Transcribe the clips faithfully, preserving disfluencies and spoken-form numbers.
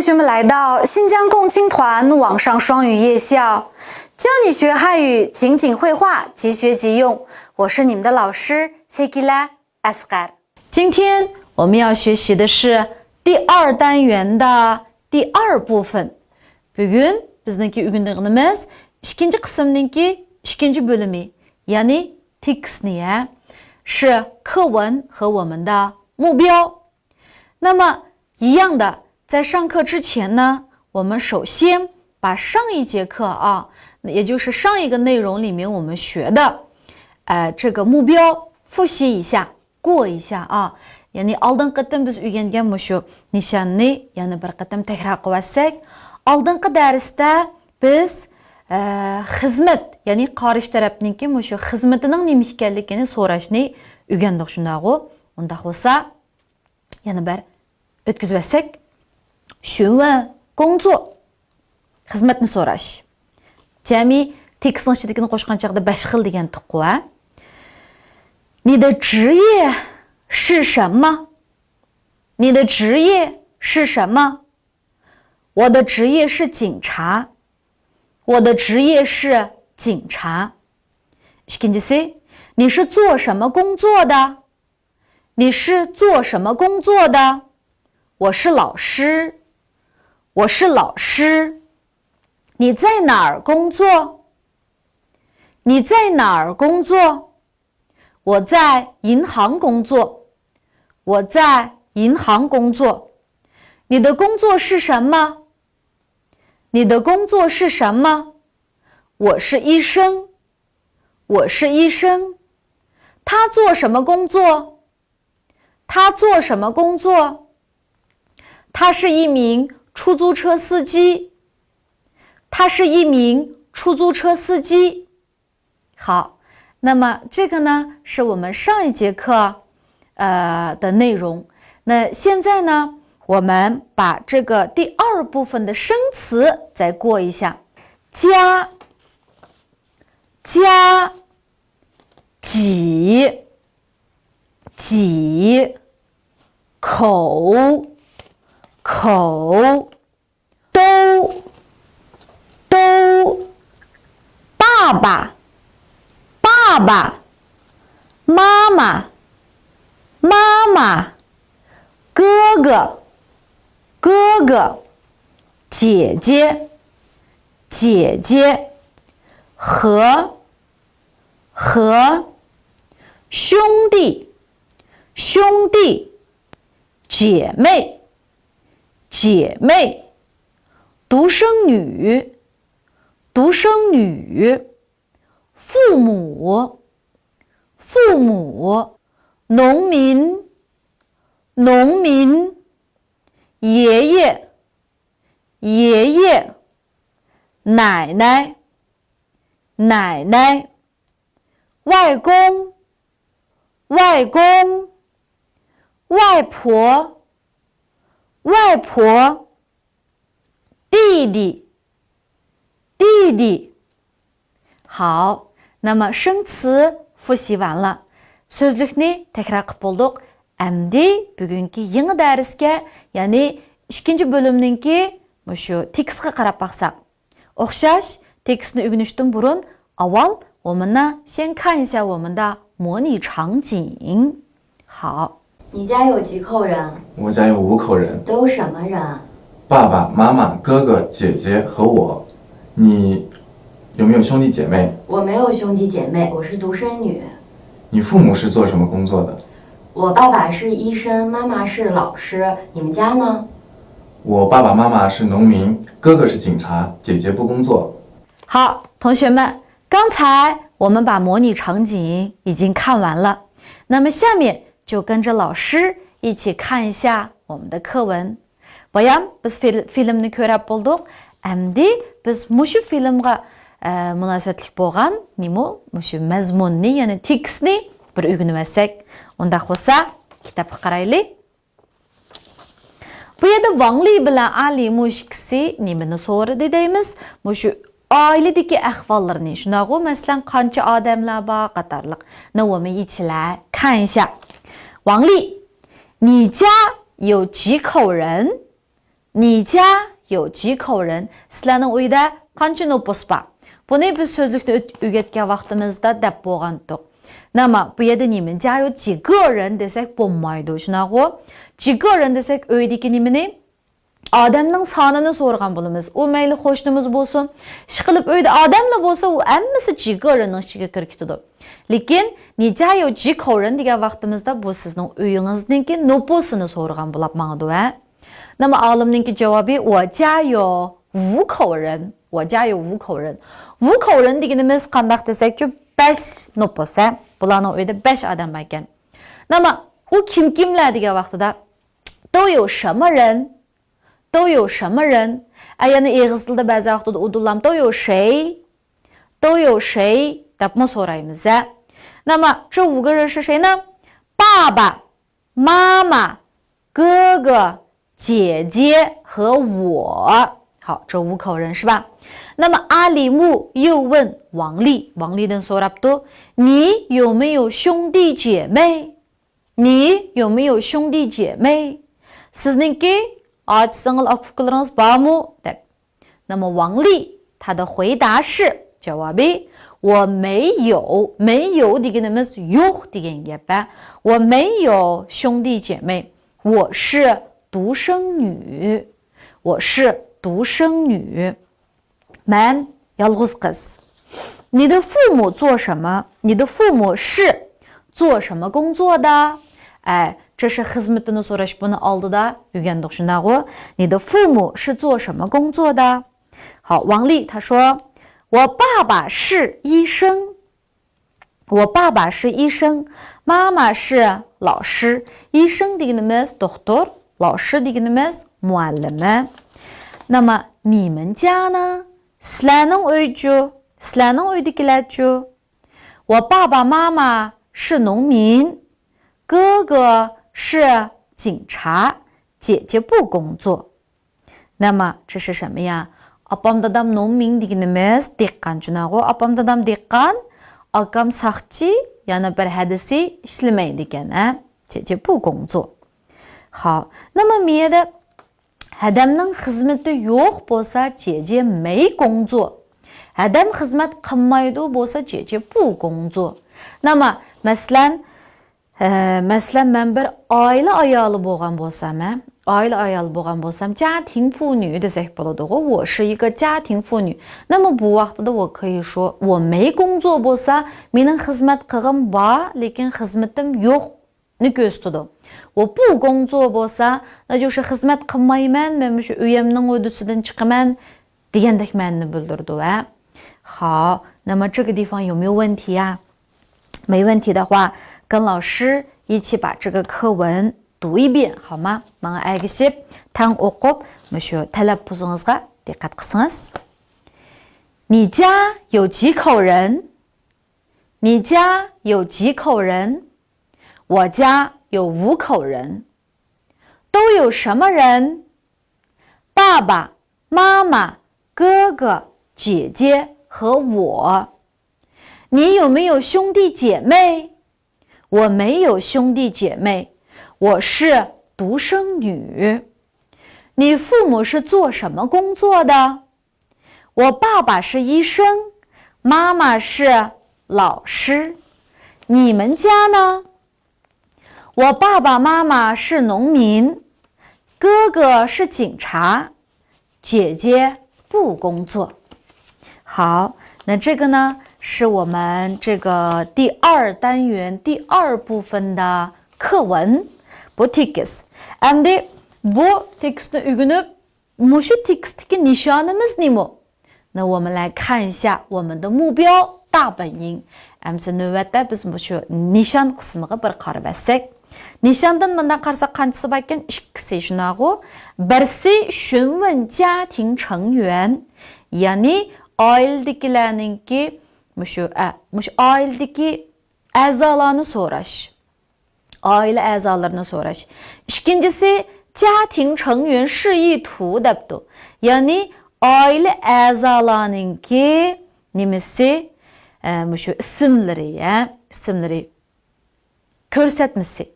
同学们来到新疆共青团网上双语夜校，教你学汉语，情景会话，即学即用。我是你们的老师 Sekila Asghar。今天我们要学习的是第二单元的第二部分。بۈگۈن بىزنىڭكى ئۆگىنىدىغىنىمىز ئىككىنچى قىسىمنىڭكى ئىككىنچى بۆلۈمى، يەنى تېكىستنى، 是课文和我们的目标。 那么一样的，在上课之前呢，我们首先把上一节课啊，也就是上一个内容里面我们学的，呃，这个目标复习一下，过一下啊。 يەنى ئالدىنقى قېتىم بىز ئۆگەنگەن مۇشۇ نىشاننى يەنە بىر قېتىم تەكرار قىلىۋەتسەك، ئالدىنقى دەرستە بىز، ئە، خىزمەت، يەنى قارشى تەرەپنىڭكى مۇشۇ خىزمىتىنىڭ نېمە ئىكەنلىكىنى سوراشنى ئۆگەندۇق، شۇنداقغۇ؟ ئۇنداق بولسا، يەنە بىر ئۆتكۈزۈۋەتسەك. 询问工作. خىزمەتنى سوراش. جەمئىي تېكىستنىڭ ئىچىدىكىنى قوشقان چاغدا بەش خىل دېگەنتۇققۇ، ھە؟ 你的职业是什么？你的职业是什么？我的职业是警察。我的职业是警察。 ئىككىنچىسى، 你是做什么工作的？ 你是做什么工作的？我是老师。我是老师。你在哪儿工作？你在哪儿工作？我在银行工作。我在银行工作。你的工作是什么？你的工作是什么？我是医生。我是医生。他做什么工作？ 他做什么工作？他是一名出租车司机。他是一名出租车司机。好，那么这个呢，是我们上一节课，呃，的内容。那现在呢，我们把这个第二部分的生词再过一下。家，家，几， 几，口，口，都，都，爸爸，爸爸，妈妈，妈妈，哥哥，哥哥，姐姐，姐姐，和， 和，兄弟，兄弟，姐妹，姐妹，独生女，独生女，父母，父母，农民，农民，爷爷，爷爷，奶奶， 奶奶，外公，外公，外婆，外婆，弟弟，弟弟。好，那么生词复习完了，سۆزلۈكنى تەكرار قىلىپ بولدۇق. ئەمدى بۈگۈنكى يېڭى دەرسكە، يەنى ئىككىنچى بۆلۈمنىڭكى مۇشۇ تېكىستقا قاراپ باقساق. ئوخشاش، تېكىستنى ئۆگىنىشتىن بۇرۇن ئاۋۋال 我们呢先看一下我们的模拟场景。好。你家有几口人？我家有五口人。都什么人？爸爸妈妈、哥哥、姐姐和我。你有没有兄弟姐妹？我没有兄弟姐妹，我是独生女。你父母是做什么工作的？我爸爸是医生，妈妈是老师。你们家呢？ 我爸爸妈妈是农民，哥哥是警察，姐姐不工作。好，同学们，刚才我们把模拟场景已经看完了，那么下面就跟着老师一起看一下我们的课文。 بايام بىز فىل-، فىلىمنى كۆرۈپ بولدۇق. ئەمدى بىز مۇشۇ فىلىمغا، ئە، مۇناسىۋەتلىك بولغان نېمە، مۇشۇ مەزمۇننى، يەنى تېكىستنى بىر ئۆگىنىۋەتسەك. ئۇنداق بولسا، كىتابقا قارايلى. بۇ يەردە ۋاڭ لى بىلەن ئالى مۇ ئىككىسى نېمىنى سورىدى دەيمىز؟ مۇشۇ ئائىلىدىكى ئەھۋاللىرىنى، شۇنداقغۇ؟ مەسىلەن، قانچە ئادەملەر بار قاتارلىق. 那我们一起来看一下。 ۋاڭ لى، 你家有几口人؟你家有几口人؟ سىلەرنىڭ ئۆيدە قانچە نوپۇس بار؟ بۇنى بىز سۆزلۈكنى ئۆت-، ئۆگەتكەن ۋاقتىمىزدا دەپ بولغانتۇق. 那么، بۇ يەردە 你们家有几个人 دېسەك بولمايدۇ، شۇنداقغۇ؟ 几个人 دېسەك ئۆيدىكى نېمىنى؟ ئادەمنىڭ سانىنى سورىغان بولىمىز. ئۇ مەيلى قوشنىمىز بولسۇن، ئىشقىلىپ ئۆيدە ئادەملا بولسا، ئۇ ھەممىسى 几个人نىڭ ئىچىگە كىرىپ كېتىدۇ. لېكىن 你家有几口人 دېگەن ۋاقتىمىزدا بۇ سىزنىڭ ئۆيىڭىزنىڭكى نوپۇسىنى سورىغان بولاپ ماڭىدۇ، ھە؟ نېمە، ئالىمنىڭكى جاۋابى، 我家有五口人. 我家有五口人. 五口人 دېگىنىمىز قانداق دېسەكچۇ، بەش نوپۇس، ھە؟ بۇلارنىڭ ئۆيىدە بەش ئادەم بار ئىكەن. نېمە، ئۇ كىم كىملەر دېگەن ۋاقتىدا، 都有什么人؟ 都有什么人؟ ئە، يەنە ئېغىز تىلىدا بەزى ۋاقتىدا ئۇدۇللام 都有谁؟ 都有谁 دەپمۇ سورايمىز، ھە؟ 那么这五个人是谁呢？爸爸妈妈哥哥姐姐和我。好，这五口人是吧？那么阿里木又问王丽，王丽 دىن سوراپتۇ، 你有没有兄弟姐妹？ 你有没有兄弟姐妹？ سىزنىڭكى ئاچا-سىڭىل، ئاكا-ئۇكىلىرىڭىز بارمۇ؟ دەپ. 那么王丽她的回答是، جاۋابى، 我没有. 没有 دېگىنىمىز يوق دېگەن گەپ، ھە؟ 我没有兄弟姐妹. 我是独生女. 我是独生女. مەن يالغۇز قىز. 你的父母做什么؟ 你的父母是做什么工作的؟ ئەي، 这是 خىزمىتىنى سوراش، بۇنى ئالدىدا ئۆگەندۇق، شۇنداقغۇ؟ 你的父母是做什么工作的؟ 好，王丽她说，我爸爸是医生。 我爸爸是医生，妈妈是老师。 医生 دېگىنىمىز دوختۇر، 老师 دېگىنىمىز مۇئەللىمە. 那么你们家呢？ سىلەرنىڭ ئۆيچۇ؟ سىلەرنىڭ ئۆيدىكىلەرچۇ؟ 我爸爸妈妈是农民，哥哥是警察，姐姐不工作。 那么这是什么呀？ ئاپام دادام 农民 دېگىنىمىز دېھقان، شۇنداقغۇ؟ ئاپام دادام دېھقان، ئاكام ساقچى، يەنە بىر ھەدىسى ئىشلىمەيدىكەن، ھە؟ 姐姐不工作. 好，那么 مۇ يەردە ھەدەمنىڭ خىزمىتى يوق بولسا، 姐姐没工作. ھەدەم خىزمەت قىلمايدۇ بولسا، 姐姐不工作. 那么 مەسىلەن، ھە، مەسىلەن، مەن بىر ئائىلە ئايالى بولغان بولسام، ھە، ئائىلە ئايالى بولغان بولسام، 家庭妇女 دېسەك بولىدىغۇ، 我是一个家庭妇女. 那么 بۇ ۋاقتىدا 我可以说 我没工作 بولسا، مېنىڭ خىزمەت قىلغۇم بار، لېكىن خىزمىتىم يوقنى كۆرسىتىدۇ. 我不工作 بولسا، 那就是 خىزمەت قىلمايمەن، مەن مۇشۇ ئۆيۈمنىڭ ھۆددىسىدىن چىقىمەن دېگەندەك مەنىنى بىلدۈرىدۇ، ھە. 好，那么这个地方有没有问题呀？ 没问题的话，跟老师一起把这个课文读一遍，好吗？ ماڭا ئەگىشىپ، تەڭ ئوقۇپ، مۇشۇ تەلەپپۇزىڭىزغا دىققەت قىلسىڭىز. 你家有几口人？ 你家有几口人？ 我家有五口人。 都有什么人？ 爸爸妈妈、哥哥、姐姐和我。 你有没有兄弟姐妹？ 我没有兄弟姐妹，我是独生女。 你父母是做什么工作的？ 我爸爸是医生，妈妈是老师。 你们家呢？ 我爸爸妈妈是农民，哥哥是警察，姐姐不工作。 好，那这个呢，是我们这个第二单元第二部分的课文。 بۇ تېكىست. ئەمدى بۇ تېكىستنى ئۆگىنىپ، مۇشۇ تېكىستتىكى نىشانىمىز نېمە؟ 那我们来看一下我们的目标大本营. ئەمسە نۆۋەتتە بىز مۇشۇ نىشان قىسمىغا بىر قاراۋەتسەك. نىشاندىن مۇنداق قارىساق قانچىسى بار ئىكەن؟ ئىككىسى، شۇنداقغۇ؟ بىرسى 询问家庭成员، يەنى ئائىلىدىكىلەرنىڭكى مۇشۇ، ئە، مۇشۇ ئائىلىدىكى ئەزالارنى سوراش. ئائىلە ئەزالىرىنى سوراش. ئىككىنچىسى، 家庭成员示意图 دەپتۇ. يەنى ئائىلە ئەزالارنىڭكى نېمىسى، ئە، مۇشۇ ئىسىملىرى، ھە، ئىسىملىرى كۆرسەتمىسى.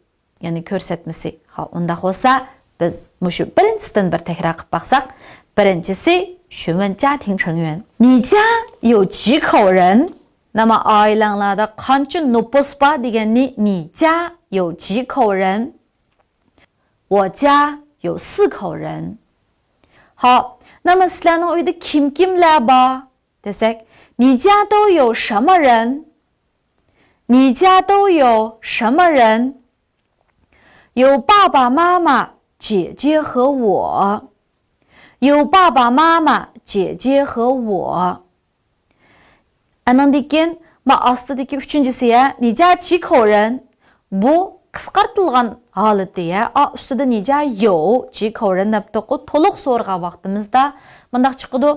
يەنى كۆرسەتمىسى. ھا، ئۇنداق بولسا بىز مۇشۇ بىرىنچىسىدىن بىر تەكرار قىلىپ باقساق، بىرىنچىسى، 询问家庭成员. 你家有几口人؟ نېمە، ئائىلەڭلاردا قانچە نوپۇس بار دېگەننى، 你家有几口人؟ 我家有四口人. 好، نېمە، سىلەرنىڭ ئۆيدە كىم كىملەر بار دېسەك، 你家都有什么人؟ 你家都有什么人？ 有爸爸妈妈、姐姐和我。 有爸爸妈妈、姐姐和我。 ئانىڭدىن كېيىن، ما ئاستىدىكى ئۈچىنچىسى، يە، 你家几口人؟ بۇ قىسقارتىلغان ھالىتى، يە، ئا ئۈستىدە 你家有几口人 دەپتۇققۇ، تولۇق سورىغان ۋاقتىمىزدا مۇنداق چىقىدۇ.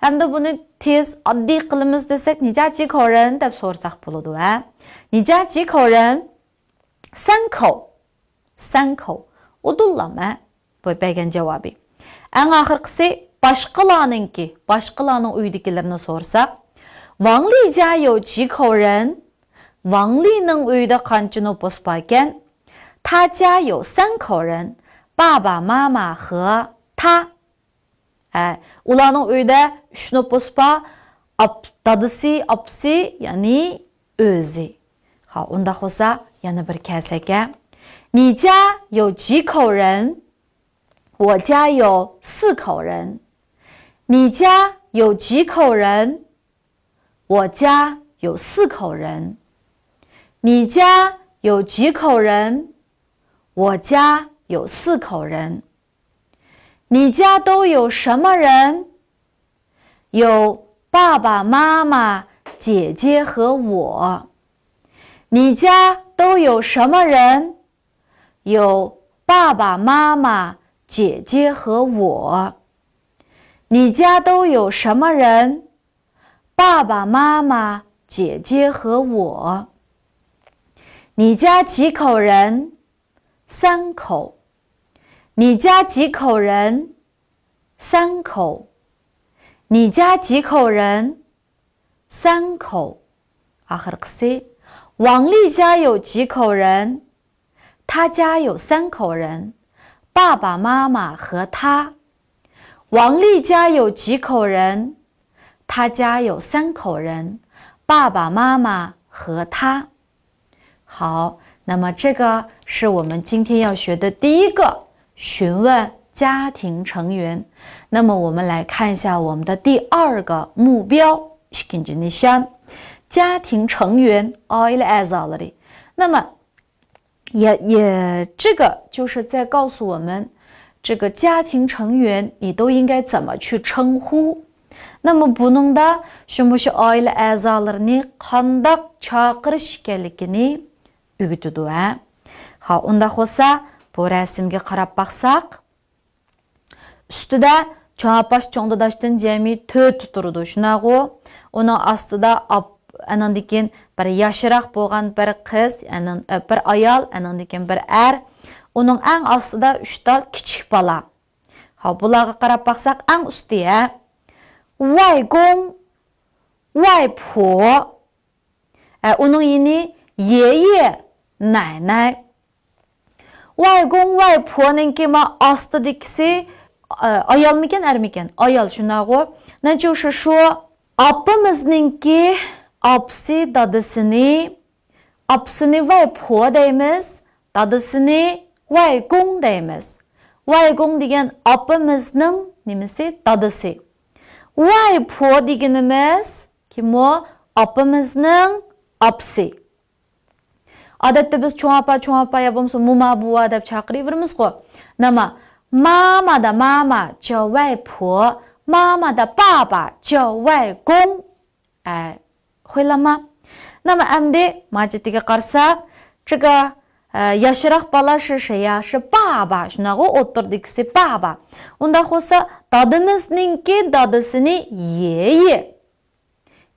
ھەمدە بۇنى تېز، ئاددىي قىلىمىز دېسەك، 你家几口人 دەپ سورىساق بولىدۇ، ھە. 你家几口人؟ 三口. 三口. ئۇدۇللام، ھە؟ بۇ بەرگەن جاۋابى. ئەڭ ئاخىرقىسى باشقىلارنىڭكى، باشقىلارنىڭ ئۆيىدىكىلىرىنى سورىساق، 王丽家有几口人؟ 王丽نىڭ ئۆيىدە قانچە نوپۇس باركەن؟ 她家有三口人，爸爸妈妈和她。 ھە، ئۇلارنىڭ ئۆيىدە ئۈچ نوپۇس بار، ئاپ-، دادىسى، ئاپىسى، يەنى ئۆزى. ھا، ئۇنداق بولسا يەنە بىر كەلسەك، ھە. 你家有几口人؟ 我家有四口人。 你家有几口人？ 我家有四口人。 你家有几口人？ 我家有四口人。 你家都有什么人？ 有爸爸妈妈、姐姐和我。 你家都有什么人？ 有爸爸妈妈、姐姐和我。 你家都有什么人？ 爸爸妈妈、姐姐和我。 你家几口人？ 三口。 你家几口人？ 三口。 你家几口人？ 三口。 ئاخىرقىسى، 王丽家有几口人？ 他家有三口人，爸爸妈妈和他。 王丽家有几口人？ 他家有三口人，爸爸妈妈和他。 好，那么这个是我们今天要学的第一个，询问家庭成员。那么我们来看一下我们的第二个目标， ئىككىنچى نىشان، 家庭成员، ئائىلە ئەزالىرى. 那么 也，也，这个就是在告诉我们，这个家庭成员你都应该怎么去称呼。 نېمە، بۇنىڭدا شۇ مۇشۇ ئائىلە ئەزالىرىنى قانداق چاقىرىش ئىكەنلىكىنى ئۆگىتىدۇ، ھە. ھا، ئۇنداق بولسا، بۇ رەسىمگە قاراپ باقساق. ئۈستىدە چوڭ ئاپاش، چوڭ داداشتىن جەمئىي تۆتى تۇرىدۇ، شۇنداقغۇ؟ ئۇنىڭ ئاستىدا ئاپ-، ئانىڭدىن كېيىن بىر ياشراق بولغان بىر قىز، ئانىڭ-، ئە، بىر ئايال، ئانىڭدىن كېيىن بىر ئەر. ئۇنىڭ ئەڭ ئاستىدا ئۈچ تال كىچىك بالا. ھاۋ، بۇلارغا قاراپ باقساق، ئەڭ ئۈستى، ھە؟ 外公، 外婆. ئە، ئۇنىڭ يېنى 爷爷، 奶奶. 外公外婆نىڭكى ما ئاستىدىكىسى، ئە، ئايالمىكەن، ئەرمىكەن؟ ئايال، شۇنداقغۇ؟ نەچچە شۇ، شۇ. ئاپىمىزنىڭكى ئاپىسى دادىسىنى، ئاپىسىنى 外婆 دەيمىز، دادىسىنى 外公 دەيمىز. 外公 دېگەن ئاپىمىزنىڭ نېمىسى؟ دادىسى. 外婆 دېگىنىمىز كىم ئۇ؟ ئاپىمىزنىڭ ئاپىسى. ئادەتتە بىز چوڭ ئاپا، چوڭ ئاپا يا بولمىسا موما، بوۋا دەپ چاقىرىۋېرىمىزغۇ. نېمە؟ 妈妈的妈妈叫外婆، 妈妈的爸爸叫外公. ئە، خۇيلامما. نېمە ئەمدى ماجىتىگە قارىساق، 这个، ئە، ياشراق بالا 是谁呀؟ 是爸爸. شۇنداقغۇ، ئوتتۇرىدىكىسى 爸爸. ئۇنداق بولسا، دادىمىزنىڭكى دادىسىنى 爷爷،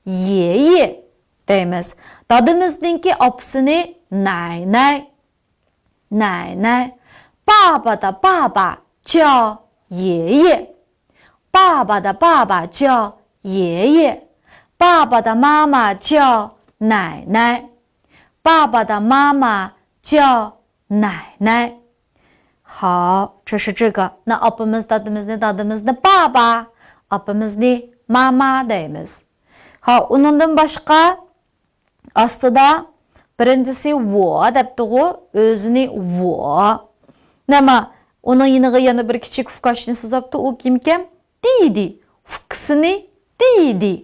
爷爷 دەيمىز. دادىمىزنىڭكى ئاپىسىنى 奶奶. 奶奶，爸爸的爸爸叫爷爷，爸爸的爸爸叫爷爷，爸爸的妈妈叫奶奶，爸爸的妈妈叫奶奶。好，这是这个。那 ئاپىمىز، دادىمىزنى، دادىمىزنى 爸爸، ئاپىمىزنى 妈妈 دەيمىز. خا، ئۇنىڭدىن باشقا ئاستىدا بىرىنچىسى 我 دەپتىغۇ، ئۆزىنى 我. نېمە، ئۇنىڭ يېنىغا يەنە بىر كىچىك ئۇكاشنى سىزاپتۇ، ئۇ كىمكەن؟ 弟弟، ئۇكىسىنى 弟弟.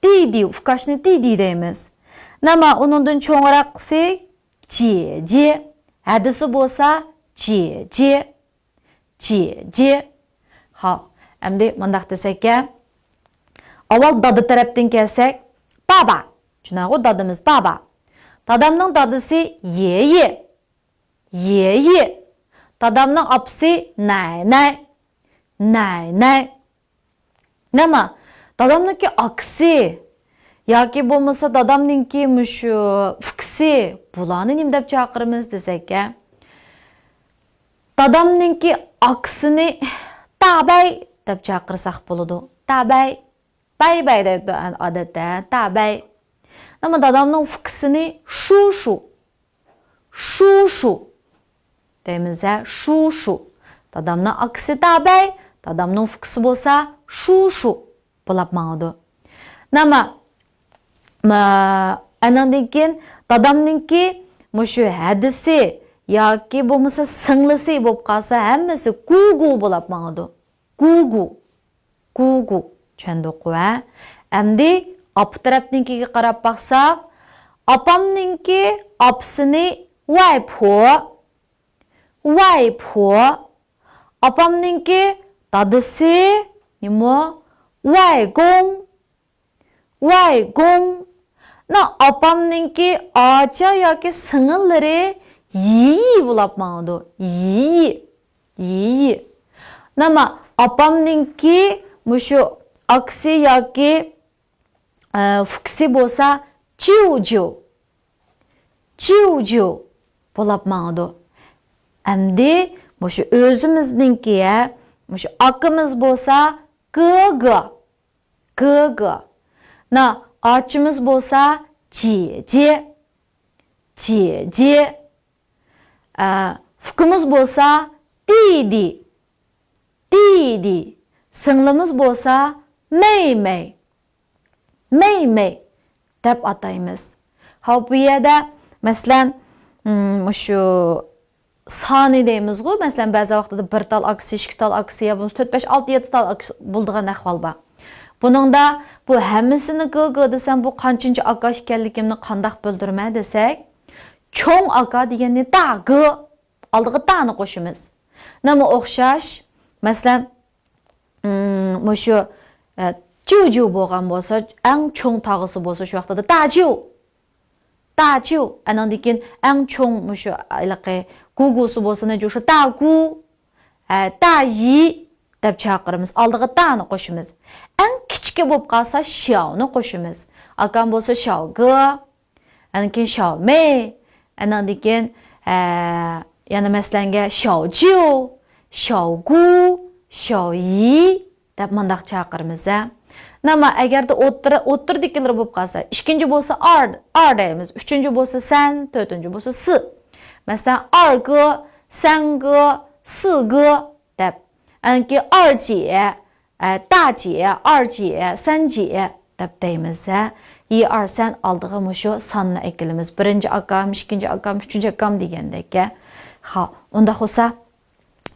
弟弟، ئۇكاشنى 弟弟 دەيمىز. نېمە، ئۇنىڭدىن چوڭراققىسى 姐姐، ھەدىسى بولسا 姐姐. 姐姐. خاپ، ئەمدى مۇنداق دېسەككە، ئاۋۋال دادا تەرەپتىن كەلسەك، 爸爸. شۇنداقغۇ، دادىمىز 爸爸. دادامنىڭ دادىسى 爷爷. 爷爷. دادامنىڭ ئاپىسى 奶奶. 奶奶. نېمە؟ دادامنىڭكى ئاكىسى ياكى بولمىسا دادامنىڭكى مۇشۇ ئۇكىسى، بۇلارنى نېمە دەپ چاقىرىمىز دېسەككە، دادامنىڭكى ئاكىسىنى 大伯 دەپ چاقىرساق بولىدۇ. 大伯. 伯伯 دەيدۇ ئادەتتە. 大伯. نېمە، دادامنىڭ ئۇكىسىنى 叔叔. 叔叔 دەيمىز ھە، 叔叔. دادامنىڭ ئاكىسى 大伯، دادامنىڭ ئۇكىسى بولسا 叔叔 بولاپ ماڭىدۇ. نېمە، مە-، ئەنىڭدىن كېيىن دادامنىڭكى مۇشۇ ھەدىسى ياكى بولمىسا سىڭلىسى بولۇپ قالسا، ھەممىسى 姑姑 بولاپ ماڭىدۇ. 姑姑. 姑姑. چۈشەندۇققۇ ھە؟ ئەمدى ئاپا تەرەپنىڭكىگە قاراپ باقساق، ئاپامنىڭكى ئاپىسىنى 外婆. 外婆. ئاپامنىڭكى دادىسى نېمە؟ 外公. 外公. 那 ئاپامنىڭكى ئاچا ياكى سىڭىللىرى 姨姨 بولاپ ماڭىدۇ. 姨姨. 姨姨. نېمە، ئاپامنىڭكى مۇشۇ ئاكىسى ياكى، ئە، ئۇكىسى بولسا 舅舅. 舅舅 بولاپ ماڭىدۇ. ئەمدى مۇشۇ ئۆزىمىزنىڭكى، ھە، مۇشۇ ئاكىمىز بولسا 哥哥. 哥哥. 那 ئاچىمىز بولسا 姐姐. 姐姐. ئە، ئۇكىمىز بولسا 弟弟. 弟弟. سىڭلىمىز بولسا 妹妹. 妹妹 دەپ ئاتايمىز. خاپ، بۇ يەردە، مەسىلەن، مم، مۇشۇ سانى دەيمىزغۇ، مەسىلەن، بەزى ۋاقتىدا بىر تال ئاكىسى، ئىككى تال ئاكىسى يا بولمىسا تۆت، بەش، ئالتە، يەتتە تال ئاكىسى بولىدىغان ئەھۋال بار. بۇنىڭدا بۇ ھەممىسىنى 哥哥 دېسەم، بۇ قانچىنچى ئاكا ئىكەنلىكىمنى قانداق بىلدۈرىمەن دېسەك، چوڭ ئاكا دېگەننى 大哥، ئالدىغا 大نى قوشىمىز. نېمە ئوخشاش؟ مەسىلەن، مم، مۇشۇ، ئە، 舅舅 بولغان بولسا، ئەڭ چوڭ تاغىسى بولسا، شۇ ۋاقتىدا 大舅. 大舅. ئەنىڭدىن كېيىن ئەڭ چوڭ مۇشۇ ھېلىقى 姑姑 سى بولسا، نە جۇشۇ 大姑. ئە، 大姨 دەپ چاقىرىمىز. ئالدىغا 大 نى قوشىمىز. ئەڭ كىچىكى بولۇپ قالسا، 小 نى قوشىمىز. ئاكام بولسا 小哥. ئاندىن كېيىن 小妹. ئاندىن كېيىن، ئە، يەنە مەسىلەنگە 小舅، 小姑، 小姨 دەپ مۇنداق چاقىرىمىز، ھە. نېمە، ئەگەردە ئوتتۇرا، ئوتتۇرىدىكىلىرى بولۇپ قالسا، ئىككىنچى بولسا 二، 二 دەيمىز، ئۈچىنچى بولسا 三، تۆتىنچى بولسا 四. مەسىلەن، 二哥، 三哥، 四哥 دەپ. ئاندىن كېيىن 二姐، ئە، 大姐، 二姐، 三姐 دەپ دەيمىز، ھە. 一二三 ئالدىغا مۇشۇ ساننى ئەكېلىمىز. بىرىنچى ئاكام، ئىككىنچى ئاكام، ئۈچىنچى ئاكام دېگەندەك، ھە. خا، ئۇنداق بولسا،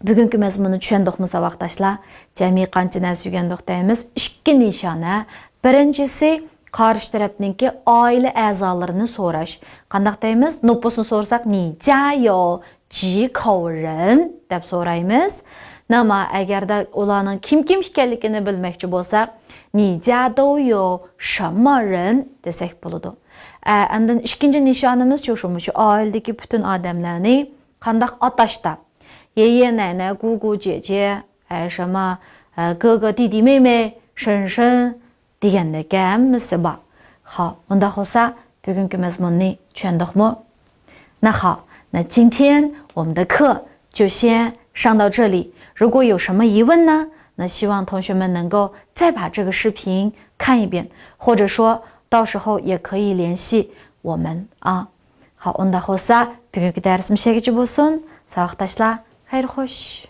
بۈگۈنكى مەزمۇننى چۈشەندۇقمۇ، ساۋاقداشلار؟ جەمئىي قانچە نەرسە ئۆگەندۇق دەيمىز؟ ئىككى نىشانە. بىرىنچىسى، قارشى تەرەپنىڭكى ئائىلە ئەزالىرىنى سوراش. قانداق دەيمىز؟ نوپۇسنى سورىساق، 你家有 几口人 دەپ سورايمىز. نېمە، ئەگەردە ئۇلارنىڭ كىم كىم ئىكەنلىكىنى بىلمەكچى بولساق، 你家都有什么人 دېسەك بولىدۇ. ئە، ئاندىن ئىككىنچى نىشانىمىز شۇ، شۇ، شۇ ئائىلىدىكى پۈتۈن ئادەملەرنى قانداق ئاتاشتا. 爷爷奶奶، 姑姑姐姐، ئە، 什么، ئە، 哥哥弟弟妹妹، 婶婶 دېگەندەك ھەممىسى بار. خاپ، ئۇنداق بولسا، بۈگۈنكى مەزمۇننى چۈشەندۇقمۇ؟ 那好，那今天我们的课就先上到这里。如果有什么疑问呢，那希望同学们能够再把这个视频看一遍，或者说到时候也可以联系我们啊。好，ئۇنداق بولسا، بۈگۈنكى دەرسىمىز شۇ يەرگىچە بولسۇن. ساۋاقداشلار، خەير خوش.